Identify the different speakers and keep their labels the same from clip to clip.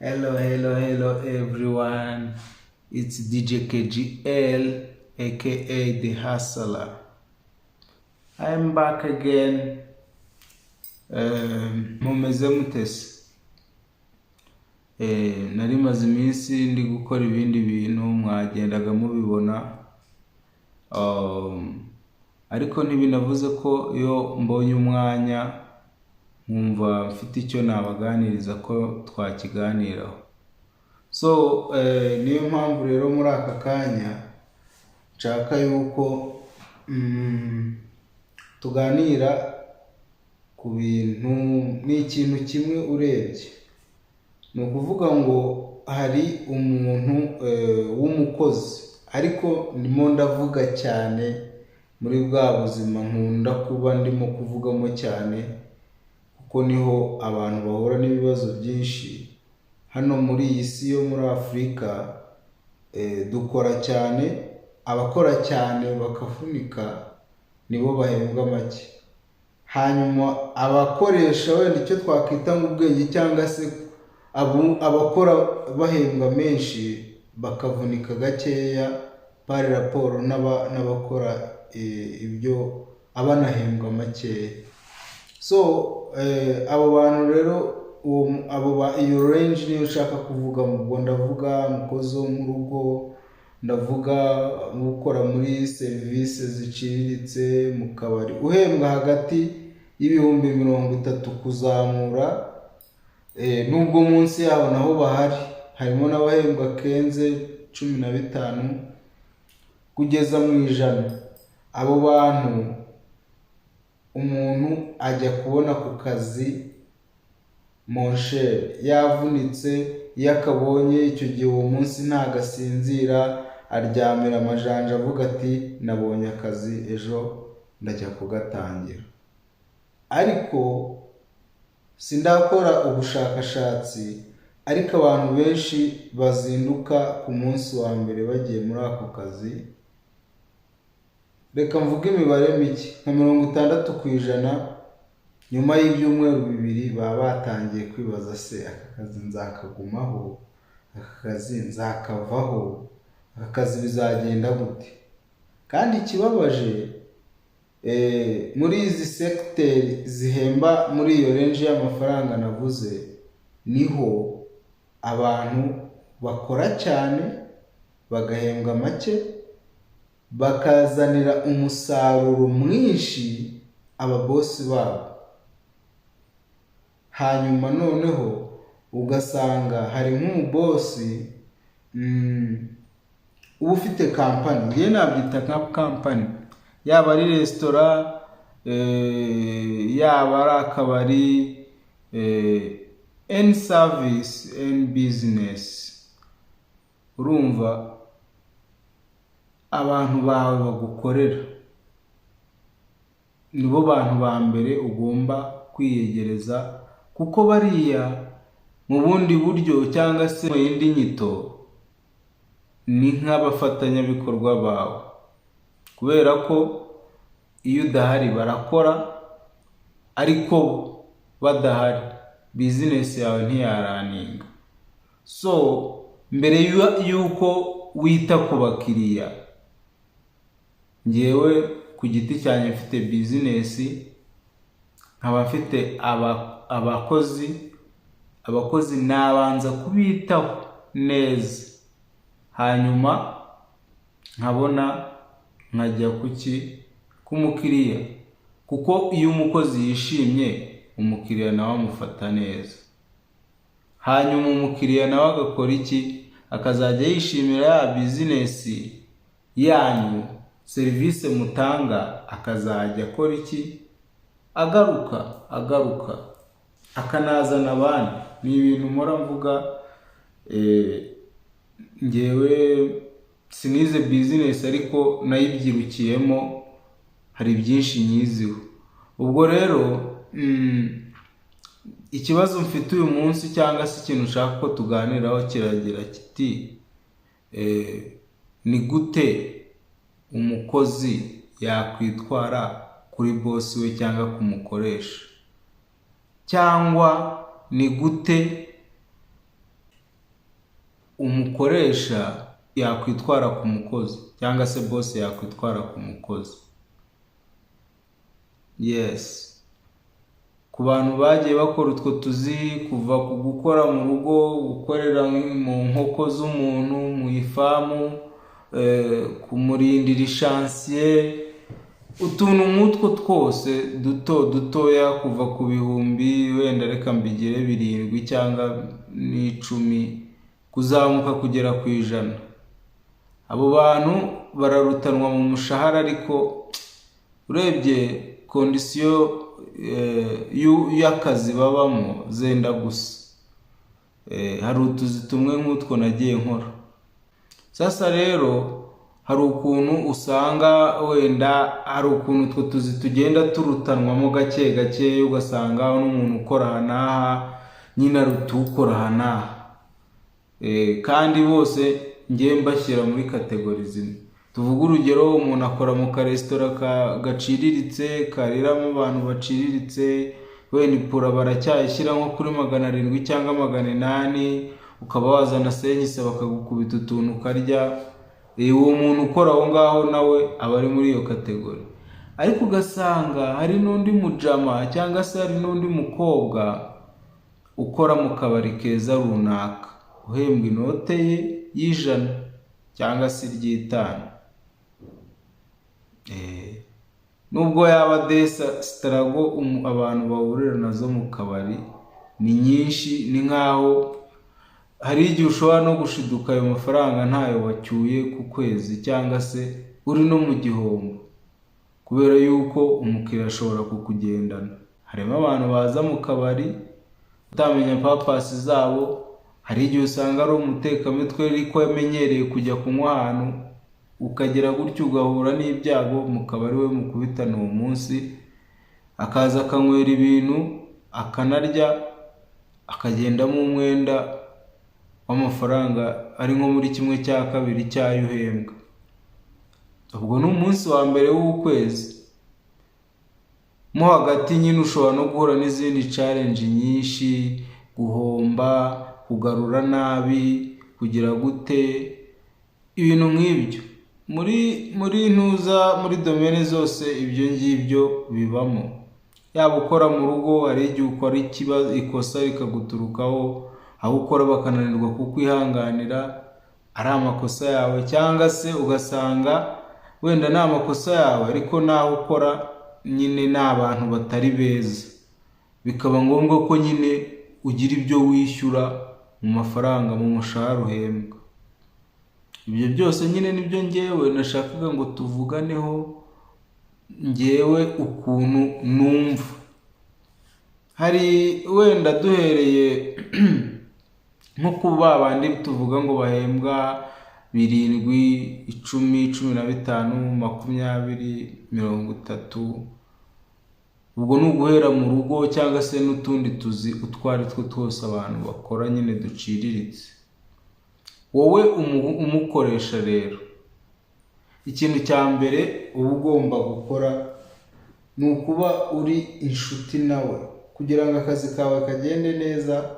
Speaker 1: Hello, hello, hello everyone. It's DJ KGL, aka The Hustler. I am back again. Mumeze mute se? Nari maze iminsi ndi gukora ibindi bintu, mwagendaga mubibona. Ariko ntibinavuze ko iyo mbonye umwanya nkumva mfite icyo nabaganiriza ko twakiganiraho. So niyo mpamvu rero muri aka kanya nshaka yuko tuganira ku bintu. Ni ikintu kimwe urebye, ni ukuvuga ngo hari umuntu w'umukozi, ariko ndimo ndavuga cyane muri bwa buzima nkunda kuba ndimo kuvugamo cyane, kuko niho abantu bahura n'ibibazo byinshi. Hano muri iyi si yo muri Afurika dukora cyane, abakora cyane bakavunika nibo bahembwa make, hanyuma abakoresha wenda icyo twakwita ngo ubwenge cyangwa se abakora bahembwa menshi bakavunika gakeya par rapport n'abakora ibyo abanahembwa makeya. So abo bantu rero, abo ba iyo range niyo nshaka kuvuga. Ubwo ndavuga umukozi wo mu rugo, ndavuga ukora muri serivisi ziciriritse mu kabari, uhembwa hagati y'ibihumbi 30 kuzamura, nubwo munsi yabo naho bahari, harimo n'abahembwa 15, 15 kugeza mu 100. Abo bantu, umuntu ajya kubona ku kazi, mon cher, yavunitse. Iyo akabonye icyo gihe, uwo munsi ntago asinzira, aryamira amajanja avuga ati: "Nabonye akazi, ejo ndajya kugatangira." Ariko sindakora ubushakashatsi, ariko abantu benshi bazinduka ku munsi wa mbere bagiye muri ako kazi, reka mvuge imibare mike, nka 60%, nyuma y'ibyumweru 2 baba batangiye kwibaza: "Se aka kazi nzakagumaho? Aka kazi nzakavaho? Aka kazi bizagenda gute?" Kandi ikibabaje, muri izi segiteri zihemba muri iyo range y'amafaranga navuze, niho abantu bakora cyane bagahembwa make, bakazanira umusaruro mwinshi ababosi babo. Hanyuma noneho ugasanga hari nk'umubosi uba ufite kampani, ngewe nabyita nka kampani, yaba ari resitora, yaba ari akabari, any service, any business. Urumva abantu bawe bagukorera nibo bantu ba mbere ugomba kwiyegereza, kuko bariya mu bundi buryo cyangwa se mu yindi nyito ni nk'abafatanyabikorwa bawe, kubera ko iyo udahari barakora, ariko badahari bizinesi yawe ntiyarunninga. So mbere y'uko wita ku bakiriya, ngewe ku giti cyanjye mfite bizinesi, nkaba mfite abakozi, abakozi nabanza kubitaho neza, hanyuma nkabona nkajya kuki k'umukiriya, kuko iyo umukozi yishimye, umukiriya nawe amufata neza. Hanyuma umukiriya nawe agakora iki? Akazajya yishimira ya bizinesi yanyu, serivisi mutanga, akazajya akora iki? Agaruka, agaruka, akanazana abandi. Ni ibintu mpora mvuga. Ngewe sinize bizinesi, ariko nayibyirukiyemo, hari byinshi nyiziho. Ubwo rero ikibazo mfite uyu munsi cyangwa se ikintu ushaka ko tuganiraho kiragira kiti: ni gute umukozi yakwitwara kuri bosi we cyangwa ku mukoresha, cyangwa ni gute Umukoresha yakwitwara ku mukozi cyangwa se boss yakwitwara ku mukozi. Yes, ku bantu bagiye bakora utwo tuzi, kuva ku gukora mu rugo, gukorera mu nkoko z'umuntu, mu ifamu, kumurindira ishansiye, utuntu nk'utwo twose duto dutoya, kuva ku bihumbi wenda reka mbigire 7 cyangwa n'10 kuzamuka kugera ku 100, abo bantu bararutanwa mu mushahara. Ariko urebye condition y'akazi babamo zenda gusa. Hari utuzi tumwe nk'utwo nagiye nkora. Sasa rero hari ukuntu usanga wenda hari ukuntu utwo tuzi tugenda turutanwamo gake gake, ugasanga n'umuntu ukora aha n'aha nyine aruta ukora aha n'aha, kandi bose ngiye mbashyira muri category zimwe. Tuvuge urugero, umuntu akora mu karesitora gaciriritse, kariramo abantu baciriritse, wenda ipura baracyayishyira nko kuri 700 cyangwa 800, ukaba wazana senyise bakagukubita utuntu ukarya. Uwo muntu ukora aho ngaho nawe aba ari muri iyo category. Ariko ugasanga hari n'undi mujama cyangwa se hari n'undi mukobwa ukora mu kabari keza runaka, uhembwa inote ye y'100 cyangwa se iry'itanu. Nubwo yaba desa, struggle abantu bahurira nazo mu kabari ni nyinshi. Ni nk'aho hari igihe ushobora no gushiduka ayo mafaranga ntayo wacyuye ku kwezi, cyangwa se uri no mu gihombo, kubera yuko umukiriya ashobora kukugendana. Harimo abantu baza mu kabari utamenya purpose zabo. Hari igihe usanga ari umutekamitwe ariko yamenyereye kujya kunywa ahantu, ukagera gutyo ugahura n'ibyago mu kabari, we mukubitana uwo munsi, akaza akanywera ibintu, akanarya, akagendamo umwenda w'amafaranga ari nko muri 1/2 cy'ayo uhembwa. Ubwo ni umunsi wa mbere w'ukwezi. Mo hagati nyine ushobora no guhura n'izindi challenge nyinshi, guhomba, kugarura nabi, kugira gute, ibintu nk'ibyo. Muri ntuza, muri domaine zose ibyo ngibyo bibamo. Yaba ukora mu rugo, hari igihe ukora ikibazo, ikosa rikaguturukaho, aho ukora bakananirwa kukwihanganira, ari amakosa yawe, cyangwa se ugasanga wenda ni amakosa yawe ariko n'aho ukora nyine ni abantu batari beza, bikaba ngombwa ko nyine ugira ibyo wishyura mu mafaranga, mu mushahara uhembwa. Ibyo byose nyine nibyo ngewe nashakaga ngo tuvuganeho, ngewe ukuntu numva. Hari wenda duhereye nko ku ba bandi tuvuga ngo bahembwa 7, 10, 15, 20, 30, ubwo ni uguhera mu rugo cyangwa se n'utundi tuzi utwo ari two twose abantu bakora nyine duciriritse. Wowe umukoresha rero, ikintu cya mbere uba ugomba gukora ni ukuba uri inshuti nawe kugira ngo akazi kawe kagende neza.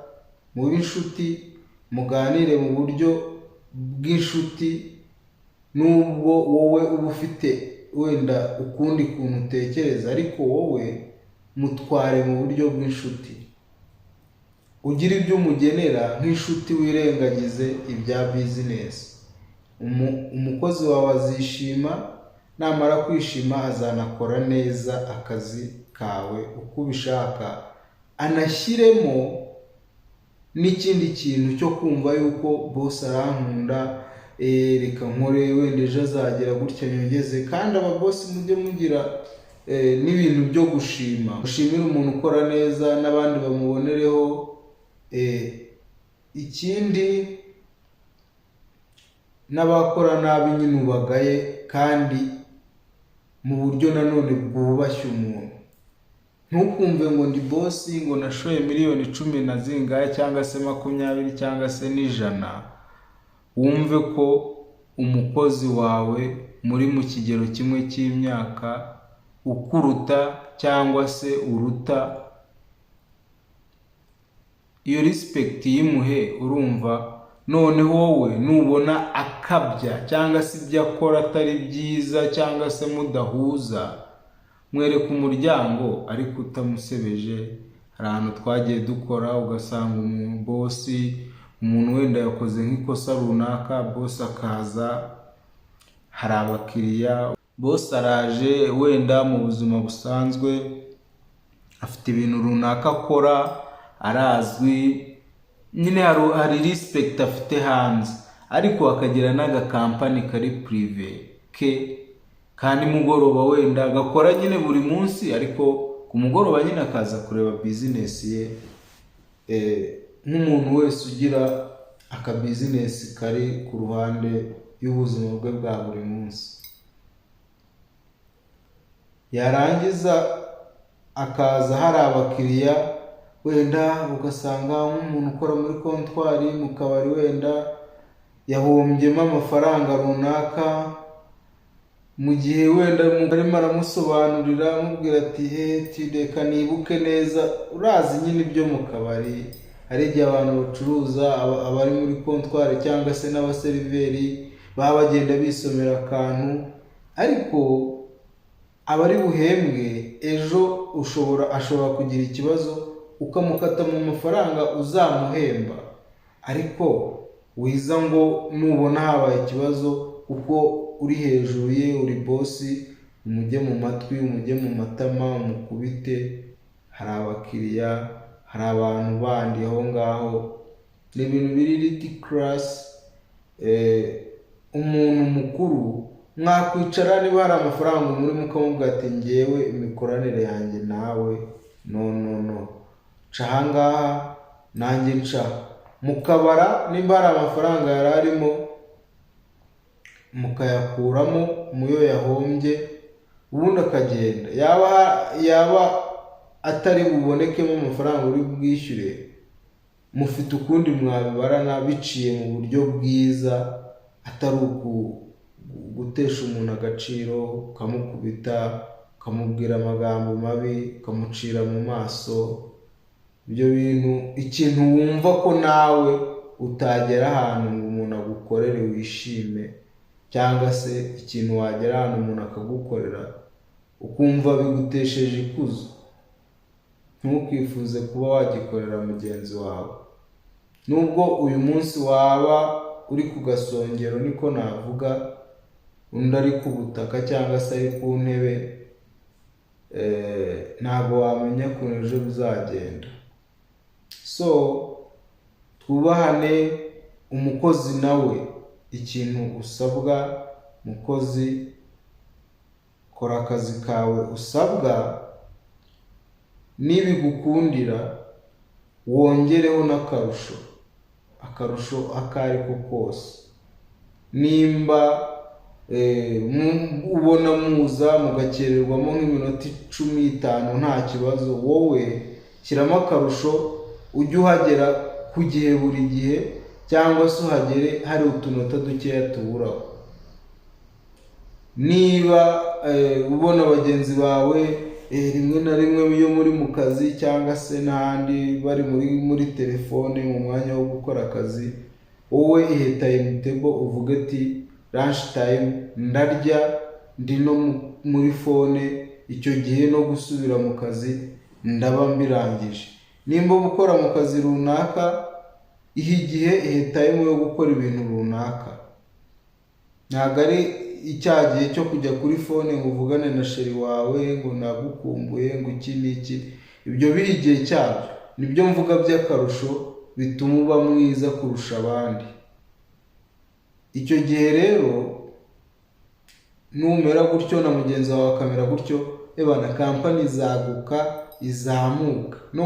Speaker 1: Mube inshuti, muganire mu buryo bw'inshuti, nubwo wowe uba ufite wenda ukundi kuntu utekereza, ariko wowe mutware mu buryo bw'inshuti, ugire ibyo umugenera nk'inshuti, wirengagize ibya business. Umukozi wawe azishima, namara kwishima azanakora neza akazi kawe uko ubishaka, anashyiremo n'ikindi kintu cyo kumva yuko boss arankunda, reka nkore, wenda ejo azagera gutya nyongeze. Kandi aba boss, mujye mugira n'ibintu byo gushima. Ushimire umuntu ukora neza n'abandi bamubonereho. Ikindi, n'abakora nabi nyine ubagaye, kandi mu buryo nanone bwubashye umuntu. Ntukumve ngo ndi boss, ngo nashoye miliyoni 10 na zingahe cyangwa se 20 cyangwa se n'100, wumve ko umukozi wawe muri mu kigero kimwe cy'imyaka ukuruta cyangwa se uruta. Iyo respect yimuhe. Urumva Noneho wowe nubona akabya cyangwa se ibyo akora atari byiza cyangwa se mudahuza, mwereka umuryango ariko utamusebeje. Hari ahantu twagiye dukora ugasanga umuboss, umuntu wenda yakoze nk'ikosa runaka, boss akaza hari abakiriya, boss araje wenda mu buzima busanzwe afite ibintu runaka akora, arazwi nyine, hari respect afite hanze, ariko akagira n'agakampani kari privé ke ka nimugoroba, wenda agakora nyine buri munsi, ariko ku mugoroba nyine akaza kureba business ye, nk'umuntu wese ugira akabusiness kari ku ruhande y'ubuzima bwe bwa buri munsi. Yarangiza akaza hari abakiriya, wenda ugasanga nk'umuntu ukora muri comptoir mu kabari wenda yahombyemo amafaranga runaka, mu gihe wenda arimo aramusobanurira amubwira ati: "Reka nibuke neza." Urazi nyine ibyo mu kabari, hari igihe abantu bacuruza, abari muri comptoir cyangwa se n'abaseriveri baba bagenda bisomera akantu, ariko abari buhembwe ejo ashobora kugira ikibazo ukamukata mu mafaranga uzamuhemba. Ariko wiza ngo nubona habaye ikibazo, kuko uri hejuru ye, uri boss, umujye mu matwi, umujye mu matama, umukubite. Hari abakiriya, hari abantu bandi aho ngaho, ni ibintu biri ridiculous. Umuntu mukuru mwakwicara, niba hari amafaranga umurimo, ukamubwira ati: "Ngewe imikoranire yanjye nawe, no, no, no, nca ahangaha nanjye nca." Mukabara nimba hari amafaranga yari arimo, mukayakuramo muyo yahombye, ubundi akagenda. Yaba atari bubonekemo amafaranga uri bwishyure, mufite ukundi mwabibarana biciye mu buryo bwiza, atari gutesha umuntu agaciro, ukamukubita, ukamubwira amagambo mabi, ukamucira mu maso. Ibyo bintu, ikintu wumva ko nawe utagera ahantu ngo umuntu agukorere wishime, cyangwa se ikintu wagera ahantu umuntu akagukorera ukumva bigutesheje ikuzo, ntukifuze kuba wagikorera mugenzi wawe. Nubwo uyu munsi waba uri ku gasongero, niko navuga, undi ari ku butaka cyangwa se ari ku ntebe, ntabwo wamenya ukuntu ejo bizagenda. So twubahane. Umukozi nawe, ikintu usabwa mukozi, kora akazi kawe usabwa, nibigukundira wongereho n'akarusho, akarusho ako ari ko kose. Nimba ubona muza mugakererwamo nk'iminota 10, 5, nta kibazo, wowe shyiramo akarusho, ujye uhagera ku gihe buri gihe, cyangwa se uhagere hari utunota dukeya tuburaho. Niba ubona bagenzi bawe rimwe na rimwe iyo muri mu kazi cyangwa se n'ahandi bari muri telefone mu mwanya wo gukora akazi, wowe ihe time table, uvuge ati: "Lunch time ndarya ndi no muri phone, icyo gihe no gusubira mu kazi ndaba mbirangije." Nimba uba ukora mu kazi runaka, ihe igihe, ihe time yo gukora ibintu runaka. Ntabwo ari icya gihe cyo kujya kuri phone ngo uvugane na chéri wawe ngo nagukumbuye, ngo iki n'iki. Ibyo biri igihe cyabyo. Nibyo mvuga by'akarusho bituma uba mwiza kurusha abandi. Icyo gihe rero numera gutyo na mugenzi wawe akamera gutyo, ebana kampani izaguka, izamuka no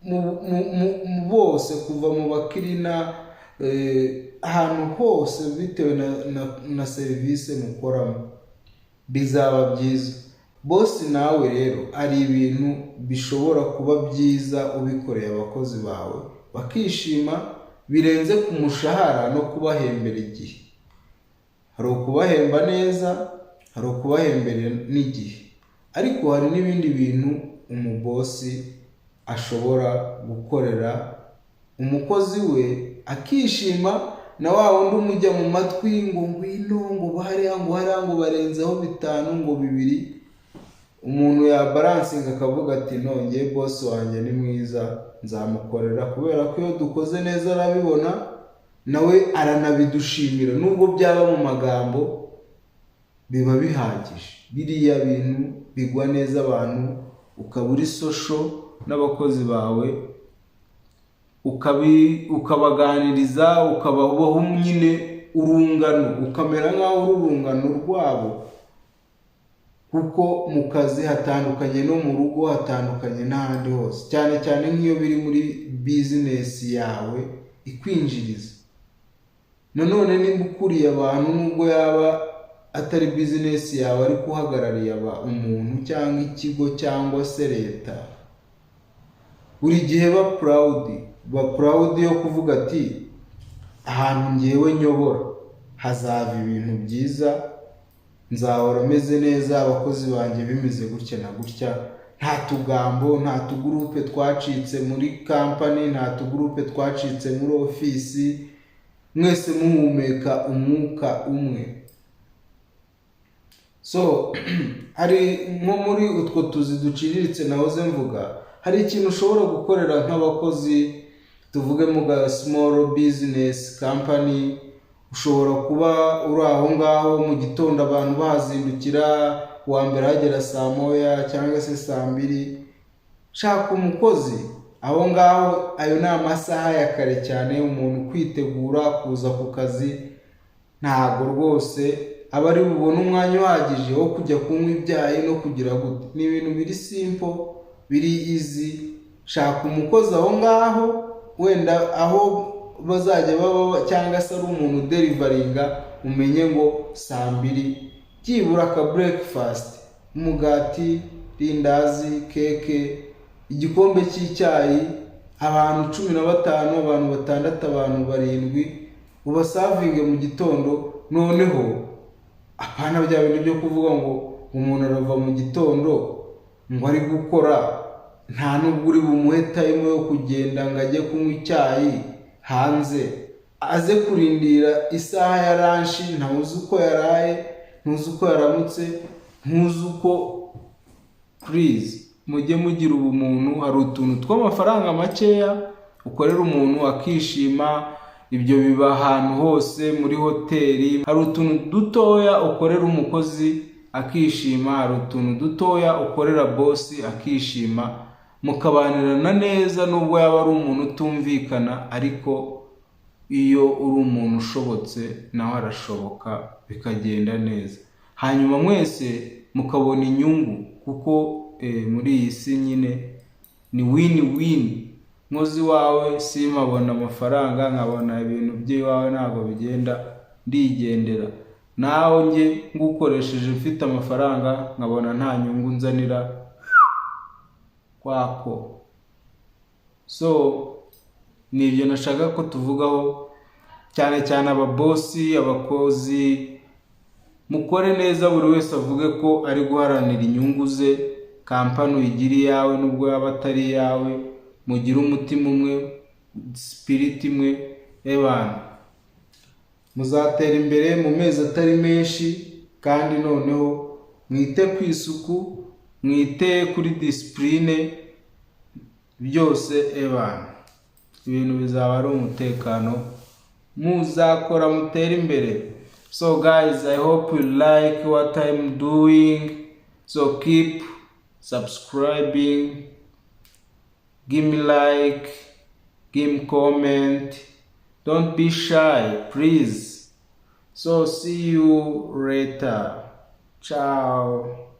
Speaker 1: mu bose, kuva mu bakirina, ahantu hose, bitewe na serivisi mukoramo, bizaba byiza. Boss nawe rero, hari ibintu bishobora kuba byiza ubikoreye abakozi bawe bakishima, birenze ku mushahara no kubahembera igihe. Hari ukubahemba neza, hari ukubahembera n'igihe, ariko hari n'ibindi bintu umuboss ashobora gukorera. Umukozi we akishima, na wa wundi umujya mu matwi ngo ngwino, ngo hariya, ngo hariya, ngo barenzeho bitanu, ngo bibiri, umuntu yabalancinga akavuga ati: "Nongeye boss wanjye ni mwiza, nzamukorera," kubera ko iyo dukoze neza arabibona, nawe aranabidushimira nubwo byaba mu magambo, biba bihagije. Biriya bintu bigwa neza abantu, ukaba uri social n'abakozi bawe, ukabaganiriza, ukabaho nyine urungano, ukamera nk'aho uri urungano rwabo, kuko mu kazi hatandukanye no mu rugo, hatandukanye n'ahandi hose, cyane cyane nk'iyo biri muri business yawe ikwinjiriza. Nanone nimba ukuriye abantu, nubwo yaba atari business yawe, ariko uhagarariye umuntu cyangwa ikigo cyangwa se leta, buri gihe ba proud, ba proud yo kuvuga ati: "Ahantu ngewe nyobora hazava ibintu byiza, nzahora meze neza, abakozi banjye bimeze gutya na gutya, nta tugambo, nta tugroupe twacitse muri company, nta tugroupe twacitse muri ofisi, mwese muhumeka umwuka umwe." So hari nko muri utwo tuzi duciriritse nahoze mvuga, hari ikintu ushobora gukorera nk'abakozi, tuvuge mu ga small business company. Ushobora kuba uri aho ngaho mu gitondo, abantu bahazindukira, uwa mbere ahagera saa 1 cyangwa se saa 2. Shaka umukozi aho ngaho. Ayo ni amasaha ya kare cyane umuntu kwitegura kuza ku kazi, ntabwo rwose aba ari bubone umwanya uhagije wo kujya kunywa ibyayi no kugira gute. Ni ibintu biri simple, biri easy. Shaka umukozi aho ngaho, wenda aho bazajya baba, cyangwa se ari umuntu udeliveringa, umenye ngo saa 2 byibura aka breakfast, umugati, rindazi, keke, igikombe cy'icyayi, abantu 15, abantu 6, abantu 7, ubaservinge mu gitondo. Noneho apana bya bintu byo kuvuga ngo umuntu arava mu gitondo ngo ari gukora, nta nubwo uri bumuhe time yo kugenda ngo ajye kunywa icyayi hanze, aze kurindira isaha ya lunch. Ntuzi uko yaraye, ntuzi uko yaramutse, ntuzi uko. Please, mujye mugira ubumuntu. Hari utuntu tw'amafaranga makeya ukorera umuntu akishima. Ibyo biba ahantu hose, muri hoteli hari utuntu dutoya ukorera umukozi akishima, hari utuntu dutoya ukorera boss akishima, mukabanirana neza, nubwo yaba ari umuntu utumvikana, ariko iyo uri umuntu ushobotse nawe arashoboka, bikagenda neza, hanyuma mwese mukabona inyungu, kuko muri iyi si nyine ni win win. Nkozi wawe simpabona amafaranga, nkabona ibintu by'iwawe ntabwo bigenda, ndigendera. Nawe njye ngukoresheje mfite amafaranga, nkabona nta nyungu nzanira kwako. So ni ibyo nashaka ko tuvugaho, cyane cyane ababoss, abakozi, mukore neza, buri wese avuge ko ari guharanira inyungu ze. Company uyigire iyawe nubwo yaba atari iyawe, mugire umutima umwe, spirit imwe, ebana muzatera imbere mu mezi atari menshi. Kandi noneho mwite ku isuku, mwite kuri discipline, byose, ebana ibintu bizaba ari umutekano, muzakora mutere imbere. So guys, I hope you like what I'm doing, so keep subscribing, give me like, give me comment, don't be shy, please. So see you later, ciao.